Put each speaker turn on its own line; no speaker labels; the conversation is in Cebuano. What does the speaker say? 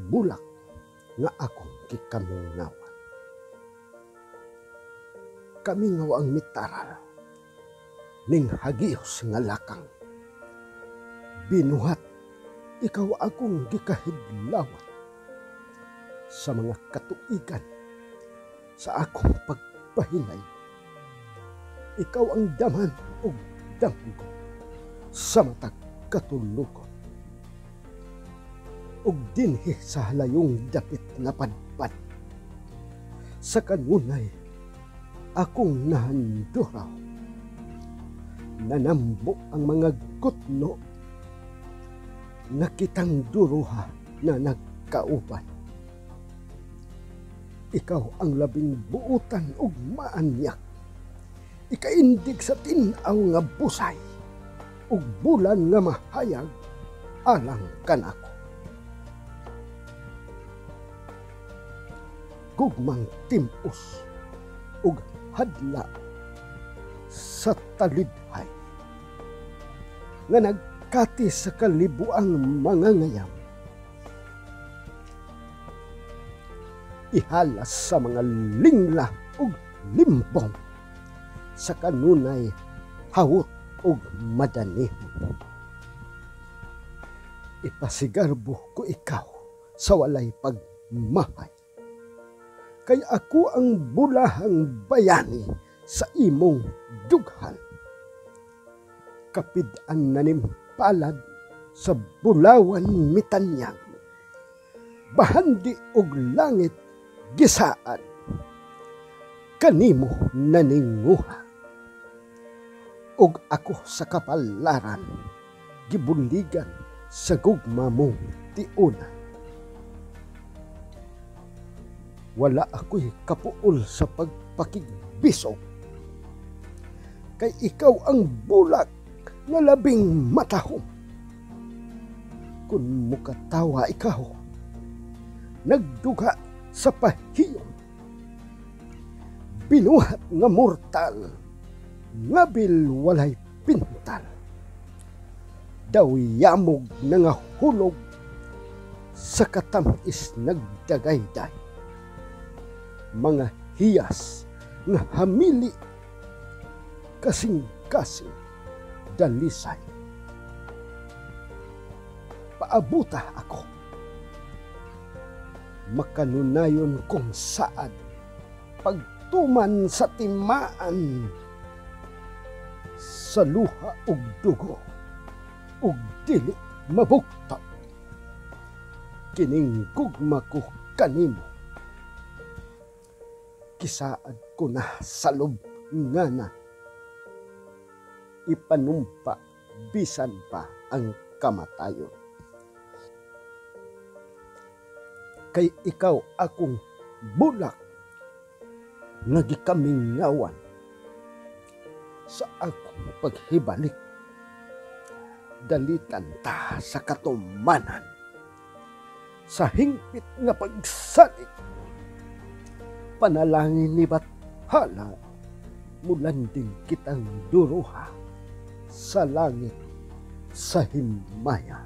bulak nga akong gikamingawan. Kamingaw ang mitaral ning hagiyos nga lakang. Binuhat ikaw akong gikahidlawan sa mga katuigan sa akong pagpahilay. Ikaw ang daman ug damgo sa matag katulugon. Ug dinhi sa halayong dapit nga padpad, sa kanunay akong nahanduraw. Nanambo ang mga gutno nga kitang duruha na nagkauban. Ikaw ang labing buutan ug maanyak. Ikaindig sa tin-aw nga busay ug bulan nga mahayag alang kanako. Gugmang tim-os ug hadla sa talidhay nga nagkati sa kalibuang mga ngayam. Ihalas sa mga lingla ug limbong sa kanunay hawot ug madanihon. Ipasigarbo ko ikaw sa walay pagmahay. Kay ako ang bulahang bayani sa imong dughan. Kapid-an nanimpalad sa bulawan mitanyag. Bahandi og langit gisaad. Kanimo naninguha. Og ako sa kapalaran gibuligan sa gugma mong tiuna. Wala ako'y kapuol sa pagpakigbisog. Kay ikaw ang bulak nga labing matahom. Kung mukatawa ikaw, nagduga sa pahiyom. Binuhat nga mortal, ngabil walay pintal. Daw yamog na nga hulog, sa katamis nagdagayday. Mga hiyas nga hamili, kasing-kasing dalisay. Paabuta ako, makanunayon kong saad, pagtuman sa timaan, sa luha ug dugo, ug dili mabugto. Kining gugma ko kanimo, kisaad ko na sa lubngana. Ipanumpa bisan pa ang kamatayon. Kay ikaw akong bulak nga gikamingawan sa akong paghibalik. Dalitan ta sa katumanan, sa hingpit nga pagsalig. Panalangin ni Bathala, mulanding kitang duruha sa langit sa himaya.